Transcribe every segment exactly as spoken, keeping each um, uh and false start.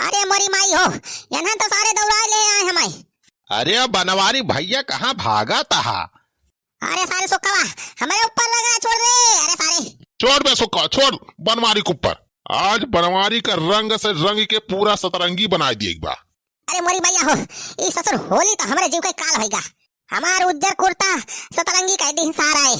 अरे मोरी माई हो, यनहन तो सारे दौड़ाए ले आए हमाई। अरे बनवारी भइया, कहाँ भागत हा? अरे सारे सुखवा, हमरे ऊपर लगा, छोड़ रे, अरे सारे। छोड़ बे सुखवा, छोड़ बनवारी के ऊपर। आज बनवारी का रंग से रंग के पूरा सतरंगी बनाइ दिए बा। अरे मोरी मैया हो, ई ससुर होली तो हमरे जीव के काल होइगा। हमार उज्जर कुर्ता सतरंगी कइ दिहिन सारा ए।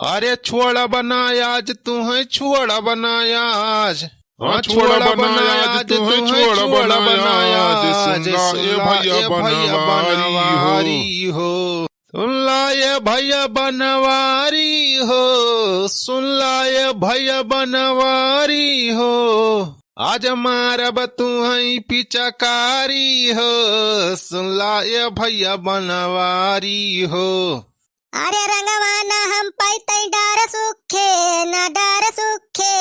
अरे छोड़ब ना आज तुहैं, छोड़ब ना आज। हाँ, हाँ, छोड़ब छोड़ब ना ना आज आज तुहैं, तुहैं, छोड़ब ना छोड़ब ना आज। आज। सुन ला ए सुन ला भइया ए भइया बनवारी बनवारी हो। हो। सुन ला ए भइया बनवारी हो, सुन ला ए भइया बनवारी हो। आज मारब तुहैं पिचकारी हो, सुन ला ए भइया बनवारी हो। अरे रंगवा ना हम पइतै डर सुखे, ना डर सुखे,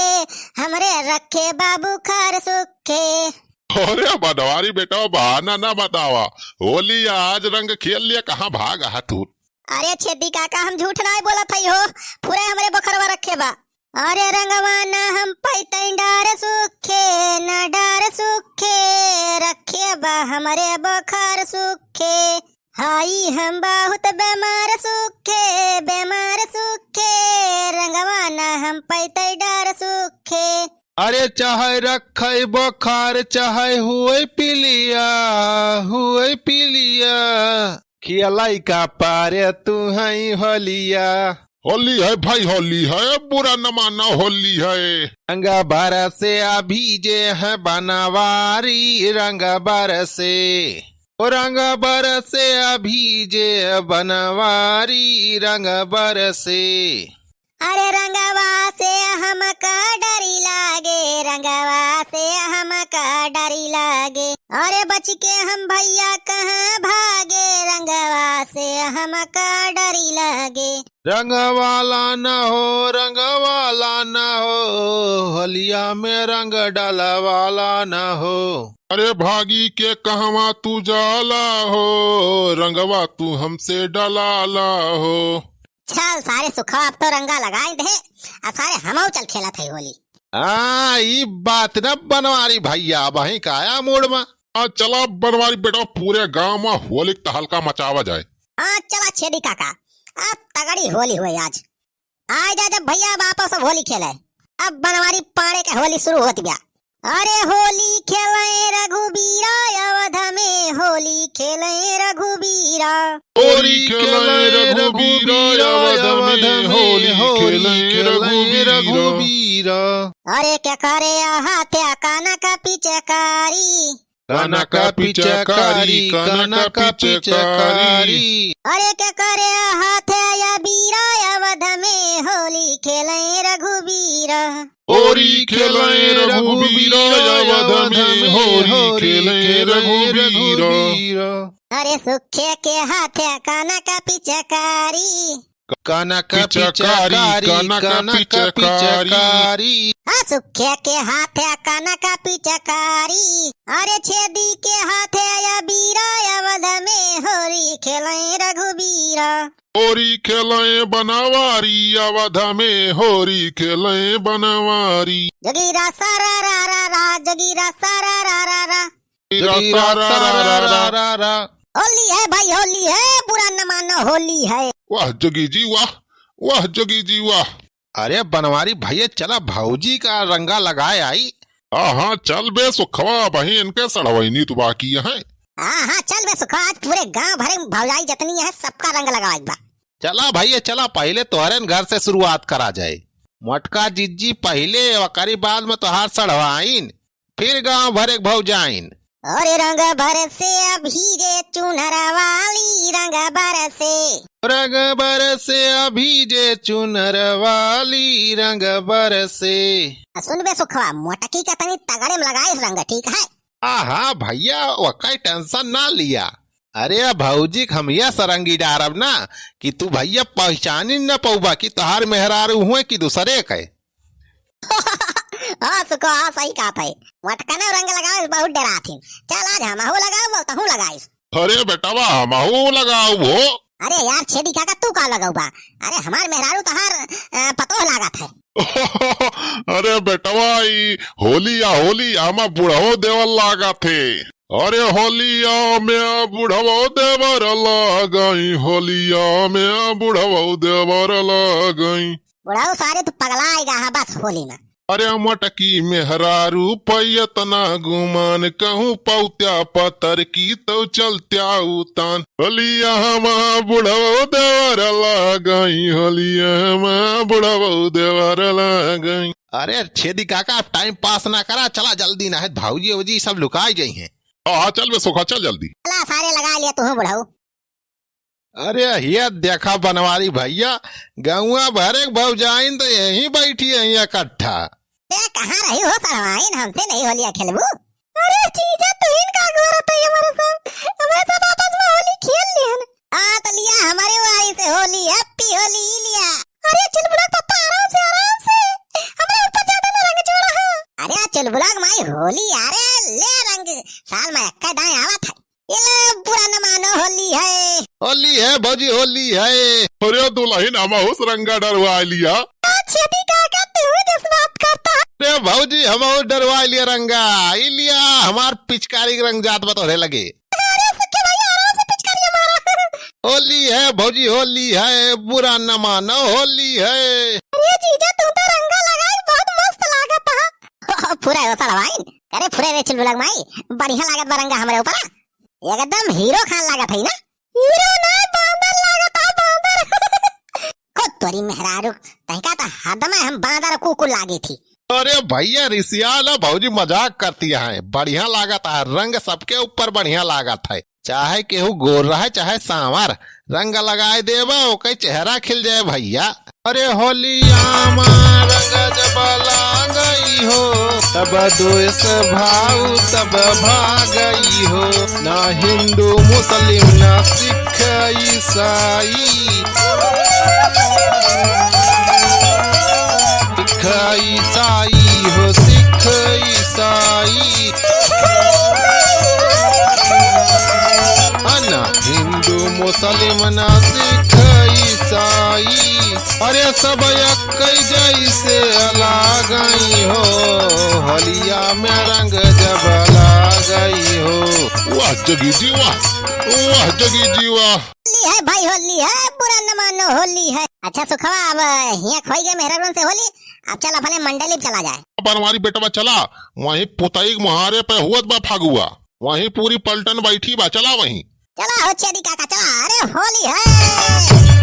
हमरे रखे बा बुखार सुखे। अरे बनवारी बेटा, बहाना ना बतावा, होली आज रंग खेल लिया, कहाँ भाग हा तू? अरे छेदी काका, हम झूठ नाहीं बोलत हई हो, पूरे हमरे बोखरवा रखे बा। अरे रंगवा ना हम पइतै डर सुखे, ना डर सुखे, रखे बा हमरे बोखर सुखे। हई हम बहुत बेमार सुखे, बेमार सुखे, रंगवा ना हम पइतै डर सुखे। अरे चाहे रखे बोखार, चाहे हुए पिलिया, हुए पिलिया, खियलाई का पारे तुहैं होलिया। होली है भाई, होली है, बुरा न माना, होली है। रंग बरसे अभी जे है बनवारी, रंग बरसे। ओ रंग बरसे अभी जे बनवारी, रंग बरसे। अरे रंगवा से हमका डरी लागे, रंगवा से हमका डरी लागे। अरे बचि के हम भइया कहाँ भागे, रंगवा से हमका डरी लागे। रंग वाला न हो, रंग वाला न हो, होलिया में रंग डाला वाला न हो। अरे भागी के कहवा तू जाला हो, रंगवा तू हमसे डलाला हो। चल सारे सुखवा, अब तो रंगा लगाइ दे, अब सारे हमहू चल खेलत हई होली। हाँ, ई बात न बनवारी भइया, अबहीं काया मूड़ मा। हाँ, चला बनवारी बेटा, पूरे गाँव मा होली क तहलका मचावा जाए। हाँ, चला छेदी काका, अब तगड़ी होली हुए आज। आइ जा जब भइया, अब आपस सब होली खेले। अब बनवारी पाड़े के होली शुरू होत बिया। अरे होली खेले रघुबीरा, अवध में होली खेले रघुबीरा। होली खेले रघुबीरा, अवध में होली खेले रघुबीरा। अरे के करे हाथे कनक पिचकारी। कनक पिचकारी, कनक पिचकारी। अरे के करे हाथे अबीरा, अवध में होली खेले रघुबीरा। होली खेले रघुबीरा, अवध में होली खेले रघुबीरा। अरे सुखे के हाथे कनक पिचकारी। कनक पिचकारी, पिचकारी, कनक कनक पिचकारी। पिचकारी। आ सुखे के हाथे कनक पिचकारी, अरे छेदी के हाथे अबीरा, अवध में होली खेले रघुबीरा। होली खेले बनवारी, अवध में होली खेले बनवारी। जोगीरा सारा रा रा रा, जोगीरा सारा रा रा रा। जोगीरा सारा रा रा रा रा। होली है भाई, होली है, बुरा न मानो, होली है। वाह जोगी जी वाह, वाह जोगी जी वाह। अरे बनवारी भइया, चला भौजी का रंगा लगाए आई। हाँ, हाँ, चल बे सुखवा, अबहीं इनके सड़वइनी तो बाकी है। हाँ, हाँ, चल बे सुखवा, आज पूरे गाँव भरे में भौजाई जतनी है, सबका रंग लगावे के बा। चला भइया, चला, पहिले तोहरे घर से शुरुआत करा जाए। मोटका जिज्जी पहिले, ओकरी बाद में तोहार सड़वाइन। फिर गाँव भरे के भौजाइन। अरे रंग बरसे अभी जे चुनर वाली, रंग बरसे। रंग बरसे अभी जे चुनर वाली, रंग बरसे। आ सुन बे सुखवा, मोटकी का तनी तगड़े में लगाइस रंग, ठीक है? आहा भइया, ओकर tension ना लिया। अरे भौजी के हम यह सरंगी डारब ना कि तू भइया पहिचानी न पउबा कि तोहार मेहरारू हुए कि दूसरे के। हाँ सुखो, हाँ सही कहत है। मोटकने रंग लगावे से बहुत डरात ही। चल आज हमहू लगाओ, बोल तहू लगाइस। अरे बेटवा, हमहू लगाओ हो। अरे यार छेदी काका, तू का लगउबा? अरे हमार मेहरारू तोहार, अ, पतोह लागत है। अरे बेटवा, ई होली या होली, आमा बुढ़वो देवर लागत है। अरे होलिया में बुढ़वो देवर लागई, होलिया में बुढ़वो देवर लागई। बुढ़ऊ सारे तू पगला आएगा, हाँ, बस होली में। अरे मटकी मेहरारू पै एतना गुमान, कहूँ पौत्या पतर की तो चलत्या उतान। होलिया मा बुढ़वो देवर लागई, होलिया मा बुढ़वो देवर लागई। अरे छेदी काका, अब time pass ना करा, चला जल्दी, ना है भौजी वौजी सब लुकाई जइहैं। हाँ, हाँ, चल बे सोखा, चल जल्दी। चला सारे लगा लिया तू बुढ़ऊ। अरे ये देखा बनवारी भैया, गौवा भर एक भौजाइन तो यहीं बैठी हैं इकट्ठा। ए, कहाँ रही हो सड़वाइन, हमसे नहीं होलिया खेलबू? अरे जीजा, तू इनका गोरा तो ये हमारे सब, हमारे सब आपस में होली खेल लिहन। हाँ तो लिया, हमारे वाली से होली, happy होली लिया। अरे चुलबुला पापा, आराम से, आराम से, हमारे ऊपर ज्यादा ना रंग छोड़ा हो। अरे चुलबुला माई होली, अरे ले रंग, साल में एक दाएं आवत है। ये ले, बुरा न मानो, होली है। होली है भौजी, होली है। अरे दुलहिन, हमहू से रंगा डरवाइ लिया। आ, छेदी काका, तू जस बात करता है। अरे भौजी, हमहू डरवाइ लिया रंगा। ई लिया, हमार पिचकारी के रंग जात बा तोहरे लगे। अरे सुखे भैया, आराम से पिचकारी मारा। होली है भौजी, होली है, बुरा न मानो, होली है। अरे जीजा, तू तो रंगा लगाई, बहुत मस्त लागत है। फुरे हो सड़वाइन, अरे फुरे रे चुलबुला माई, बढ़िया लागत बा रंगा हमरे ऊपर। एकदम हीरो खान लागत है ना? हीरो ना, बांदर लागत है, बांदर। खुद तोरी मेहरारू, तहिका तो हद में हम बांदर कुकुर लागी थी। अरे भैया रिसिया ना, भौजी मजाक करती है, बढ़िया लागत है, रंग सबके ऊपर बढ़िया लागत है, चाहे केहू गोर रहे चाहे सांवर, रंग लगाए देबा, ओके चेहरा खिल जाए भैया। अरे होलिया मा रंग जब लागई हो, तब द्वेष भाव तब भागई हो। ना हिंदू मुस्लिम ना सिख ईसाई, सिख ईसाई हो, सिख ईसाई। ना हिंदू मुस्लिम ना सिख ईसाई, अरे सब एक जैसे लागई हो, होलिया में रंग जब लागई हो। वाह जगी जी वाह, वाह जगी जी वाह। होली है भाई, होली है, बुरा न मानो, होली है। अच्छा सुखवा, अब हियाँ खोई गए मेहरारून से होली, अब चल अपने मंडली में चला जाए। बनवारी बेटवा चला, वहीं पुतई के मुहारे पे हुअत बा फागुआ। वहीं पूरी पलटन बैठी बा, चला वहीं। चला हो छेदी काका, चला। अरे होली है।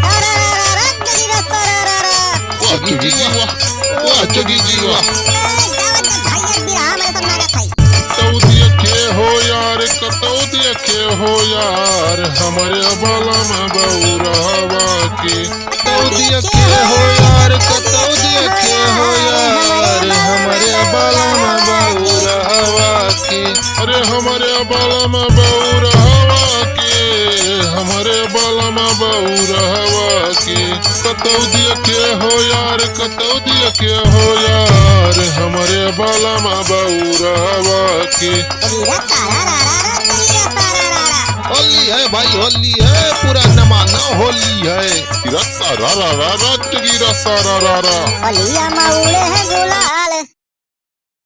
अरे, अरे, अरे, अरे, जगी रे, अरे, अरे, अरे। वाह, जगी जी, वाह। वाह, जगी जी, वाह। ए, गावत के भाई, एक बिरहा मेरे सब नागत है। तौ देखे हो यार, कतौ देखे हो यार, हमरे बलम बउरहवा के। कतौ देखे हो यार, कतौ देखे हो यार, हमरे बलम बउरहवा के। अरे हमरे बलम बउरहवा के, हमरे बलम बउरहवा के। कतौ देखे हो यार, कतौ देखे हो यार, हमरे बलम बउरहवा के। होली है भाई, होली है, बुरा न मानो, होली है। गिरा सारा रा रा रा, गिरा सारा रा रा। होलिया मा उड़े है गुलाल।